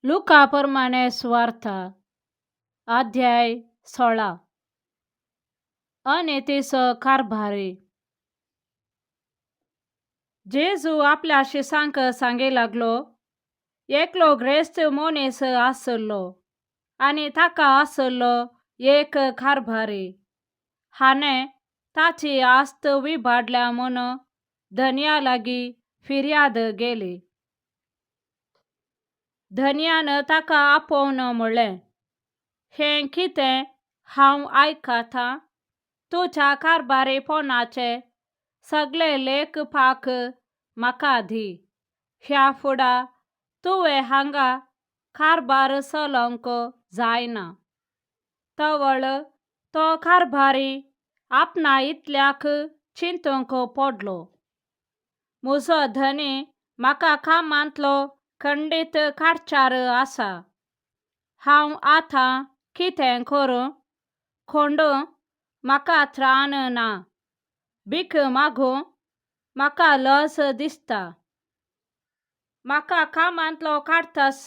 लुका प्रमाणे सुवार्ता अध्याय 16. अनितीचो कारभारी. जेजू आपल्या शिसांक सांगी लागलो, एकलो ग्रेस्त मनीस आसलो आनी ताका आसलो एक कारभारी. हाणें ताची आस्त विबाडल्या म्हूण धनया लागीं फिर्याद गेली. धनयान ताका आपोवन म्हणलें, हें कितें हांव आयकतां? तुज्या कारभारीपणाचे सगळे लेखपाक म्हाका दी. ह्या फुडा तुवें हांगा कारभार चलोवंक जायना. तवळ तो कारभारी आपणा इतल्याक चिंतूंक पडलो, म्हजो धनी म्हाका कामांतलो खंडीत काडच्यार आसा. हांव आतां कितें करूं? खंडूं म्हाका त्राण ना. भीक मागूं म्हाका लज दिसता. म्हाका कामांतलो काडटास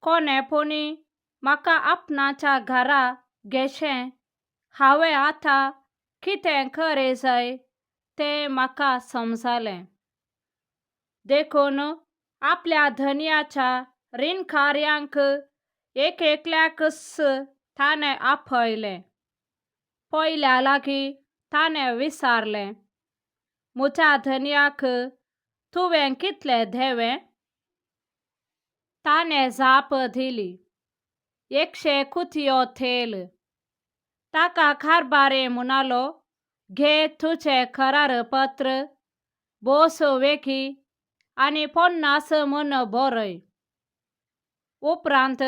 कोणें पुणी म्हाका आपणाच्या घरा घेशें. हांवें आतां कितें करें जाय तें म्हाका समजलें. देखून आपल्या धनयाच्या रिणकार्यांक एक एकल्याकच ताणें आपयलें. पयल्या लागीं ताणें विचारलें, म्हज्या धनयाक तुवें कितलें देवें? ताणें जाप दिली, 100 कुतयो तेल. ताका कारभारी म्हणालो, घे तुजें करारपत्र, बोस वेगी आनी 50 म्हूण बरय. उपरांत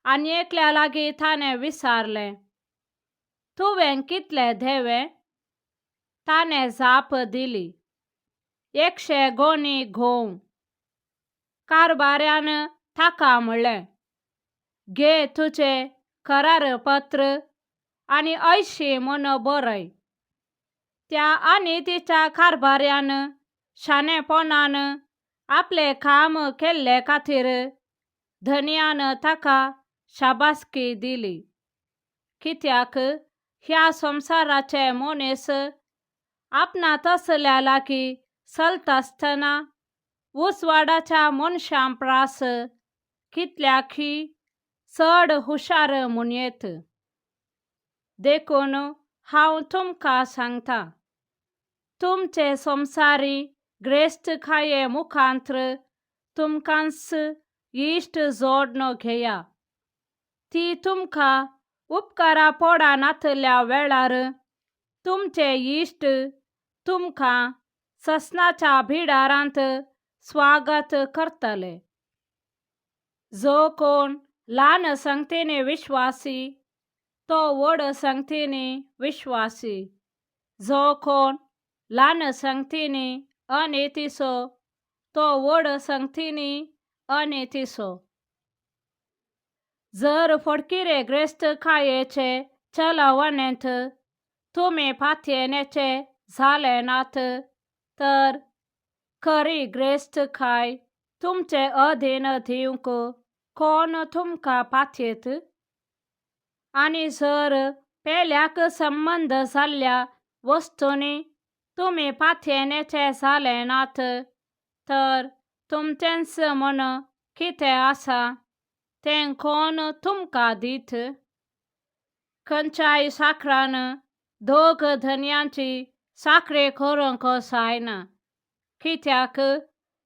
आनी एकल्या लागीं ताणें विचारलें, तुवें कितलें देवें? ताणें जाप दिली, 100 गोणी घोव. कारभाऱ्यान ताका म्हणलें, घे तुजें करारपत्र आनी 80 म्हूण बरय. त्या आनी तिच्या कारभाऱ्यान शाणेपणान आपलें काम केल्ले खातीर धनयान ताका शाबासकी दिली. कित्याक ह्या संवसाराचे मनीस आपणा तसल्या लागीं चलता आसतना उजवाडाच्या मनशां प्रास कितल्याकय चड हुशार म्हणयेत. देखून हांव तुमकां सांगतां, तुमचे संवसारी ग्रेस्तकाये मुखांत्र तुमकांच इश्ट जोडून घेया. ती तुमकां उपकारा पडनातल्या वेळार तुमचे इश्ट तुमकां ससनाच्या बिडारांत स्वागत करतले. जो कोण ल्हान संगतीने विश्वासी तो व्हड संगतीने विश्वासी. जो कोण ल्हान संगतीने अनितीचो तो व्हड संगतीने अनितीचो. जर फटकिरे ग्रेस्तकायेचे चलवणेंत तुमी पातयेण्याचे जाले नात, तर खरी ग्रेस्तकाय तुमचे अधीन दिवंक कोण तुमकां पातयेत? आनी जर पेल्याक संबंद जाल्ल्या वस्तूंनी तुमी पातयेण्याचे जाले नात, तर तुमचेंच म्हूण कितें आसा तें कोण तुमकां दीत? खंयच्याय साकरान दोग धनयांची साकरी करूंक जायना. कित्याक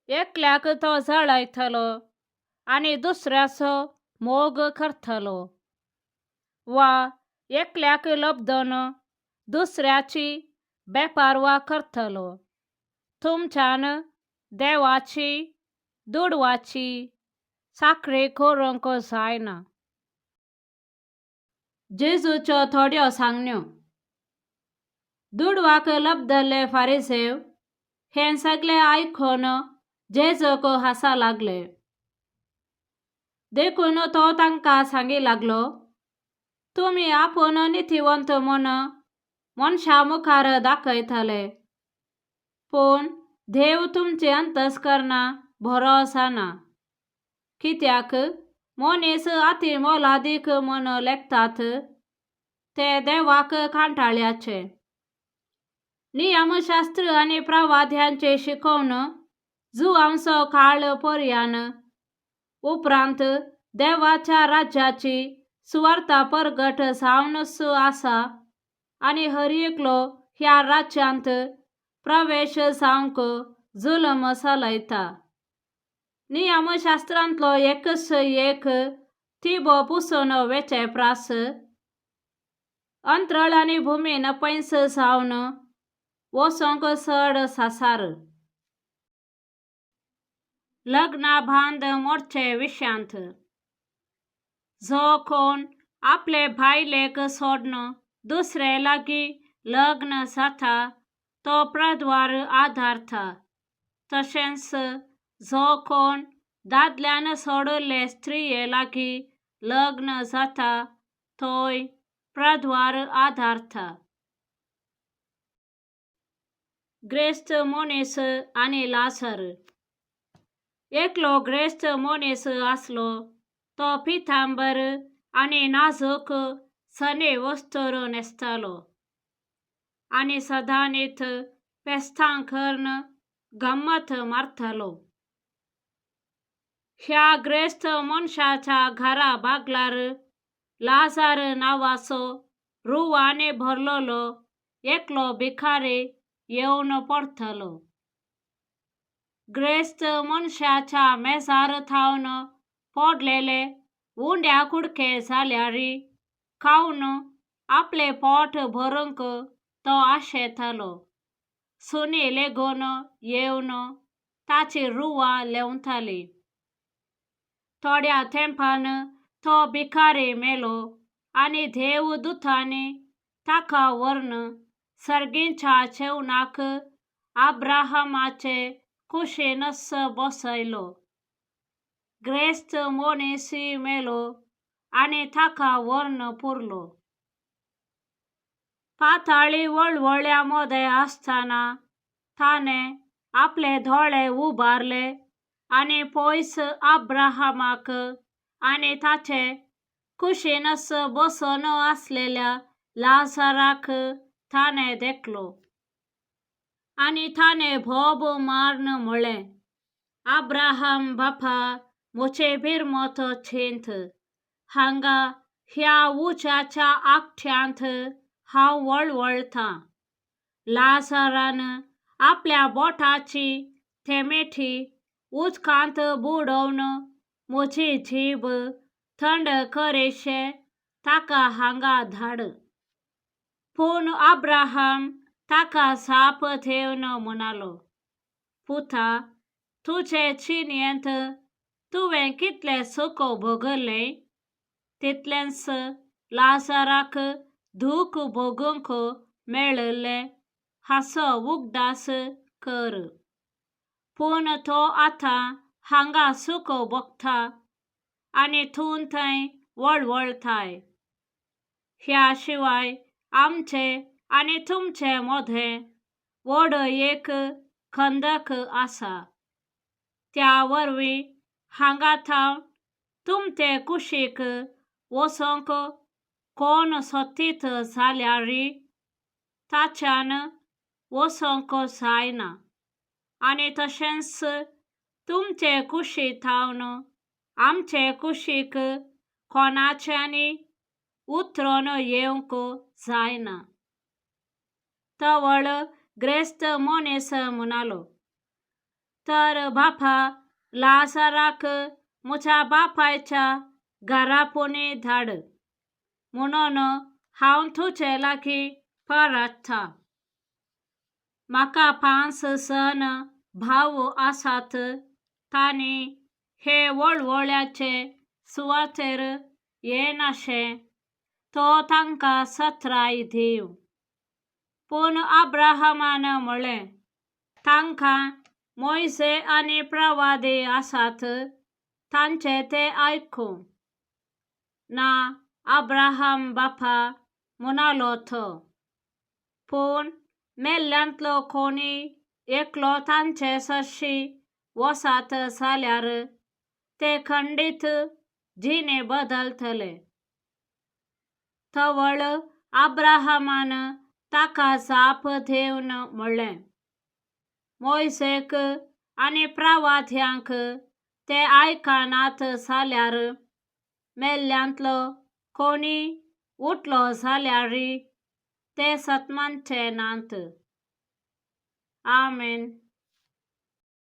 एकल्याक तो जळयतलो आनी दुसऱ्याचो मोग करतलो, वा एकल्याक लब्दून दुसऱ्याची बेपारवा करतलो. तुमच्यान देवाची दुडवाची साकरी करूंक जायना. जेजूच्यो थोड्यो सांगण्यो. दुडवाक लब्दले फारिसेव हें सगळें आयकून जेजूक हासा लागले. देखून तो तांकां सांगी लागलो, तुमी आपूण नितीवंत म्हूण मनशां मुखार दाखयतले, पूण देव तुमचें अंतस्करणां बरो जाणा. कित्याक मनीस अती मोलादीक म्हूण लेखतात ते देवाक कांटाळ्याचे. नियमशास्त्र आनी प्रवाद्यांचे शिकोवन जुवांचो काळ पर्यान उपरांत देवाच्या राज्याची सुवार्ता परगट जावनच आसा आनी हर एकलो ह्या राज्यांत प्रवेश जावंक जुलम चलयता. नियमशास्त्रांतलो एकच एक थिबो पुसून वेचे प्रास अंतरळ आनी भुमी नपयंस जावन वचोंक चड सासार. लग्ना बांद मोडचे विशयांत जो कोण आपले बायलेक सोडून दुसरे लागीं लग्न जाता तो प्रद्वार आदारता, तशेंच जो कोण दादल्यान सोडिल्ले स्त्रिये लागीं लग्न जाता तोय प्रद्वार आदारता. ग्रेस्त मनीस आनी लाजर. एकलो ग्रेस्त मनीस आसलो, तो पितांबर आनी नाजूक सनी वस्तूर न्हेसतालो आनी सदांनीत फेस्तां करून गम्मत मारतालो. ह्या ग्रेस्त मनशाच्या घरा बागलार लाजर नांवाचो रुवांनी भरलेलो एकलो भिकारी येवन पडतालो. ग्रेस्त मनशाच्या मेजार थावन पडलेले उंड्या कुडके जाल्यार खावन आपलें पोट भरूंक तो आशेतालो. सुणी लेगून येवन ताची रुवां ल्हेंवतालीं. थोड्या तेंपान तो भिकारी मेलो आनी देवदुतांनी ताका व्हरून सर्गीच्या जेवणाक अब्राहमाचे कुशीनच बसयलो. ग्रेस्त मनीसूय मेलो आनी ताका व्हरून पुरलो. पाताळी वळवळ्या मदें आसतना ताणें आपले दोळे उबारले आनी पयस अब्राहमाक आनी ताचे कुशीनच बसून आसलेल्या लाजराक ताणें देखलो. आनी ताणें बोब मारून म्हळें, अब्राहम बापा, म्हजे बिरमत चिंत, हांगा ह्या उज्याच्या आगट्यांत हांव वळवळटां. लाजरान आपल्या बोटाची थेमेठी उदकांत बुडोवन म्हजी जीब थंड करिशें ताका हांगा धाड. पूण अब्राहम ताका जाप दिवन म्हणालो, पुता, तुजे जिणेंत तुवें कितलें सूख भोगलें तितलेंच लाजराक दूख भोगूंक मेळिल्लें हाचो उगडास कर. पूण तो आतां हांगा सूख भोगता आनी तूं थंय वळवळटाय. ह्या शिवाय आमचे आनी तुमचे मदें व्हड एक खंदक आसा, त्या वरवीं हांगा थावन तुमचे कुशीक वचूंक कोण सोदीत जाल्यार ताच्यान वचूंक जायना आनी तशेंच तुमचे कुशी थावन आमचे कुशीक कोणाच्यानी उतरून येवंक जायना. तवळ ग्रेस्त मनीस म्हणालो, तर बापा, लाजराक म्हज्या बापायच्या घरा पुणी धाड, म्हणून हांव तुजे लागीं परततां. म्हाका पांच जण भाव आसात, तांणी हे वळवळ्याचे सुवातेर येनाशें तो तांकां सत्राय दिवं. पूण अब्राहमान म्हळें, तांकां मोयजे आनी प्रवादी आसात, तांचें ते आयकूं. ना अब्राहम बापा, म्हणालो तो, पूण मेल्ल्यांतलो कोणूय एकलो तांचे सरशीं वचत जाल्यार ते खंडीत जिणें बदलतलें. तवळ अब्राहमान ताका जाप दिवन म्हणलें, मोयसेक आनी प्रवाद्यांक ते आयकनात जाल्यार मेल्ल्यांतलो कोणी उठलो जाल्यार ते सतमानचे नात. आमेन.